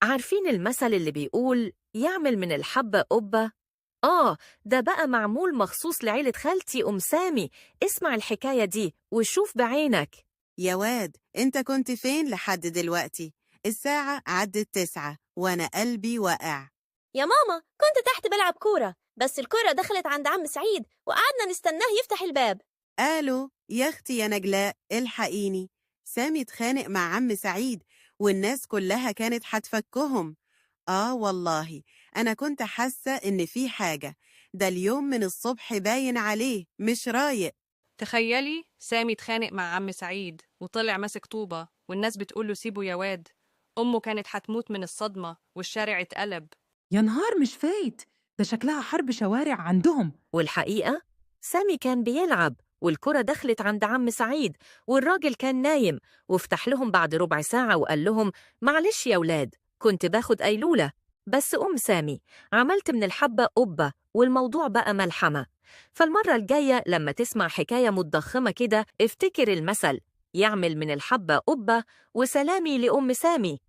عارفين المثل اللي بيقول يعمل من الحبة قبة؟ آه، ده بقى معمول مخصوص لعيلة خالتي أم سامي. اسمع الحكاية دي وشوف بعينك. يا واد، انت كنت فين لحد دلوقتي؟ الساعة عدت 9 وانا قلبي وقع. يا ماما، كنت تحت بلعب كورة، بس الكرة دخلت عند عم سعيد وقعدنا نستناه يفتح الباب. قالوا يا اختي يا نجلاء الحقيني، سامي اتخانق مع عم سعيد والناس كلها كانت هتفكهم. آه والله أنا كنت حاسة إن في حاجة، ده اليوم من الصبح باين عليه مش رايق. تخيلي سامي اتخانق مع عم سعيد وطلع ماسك طوبة والناس بتقوله سيبه يا واد. أمه كانت هتموت من الصدمة والشارع اتقلب. يا نهار مش فايت، ده شكلها حرب شوارع عندهم. والحقيقة سامي كان بيلعب والكرة دخلت عند عم سعيد والراجل كان نايم، وافتح لهم بعد ربع ساعة وقال لهم معلش يا ولاد، كنت باخد قيلولة. بس أم سامي عملت من الحبة قبة والموضوع بقى ملحمة. فالمرة الجاية لما تسمع حكاية متضخمة كده افتكر المثل يعمل من الحبة قبة. وسلامي لأم سامي.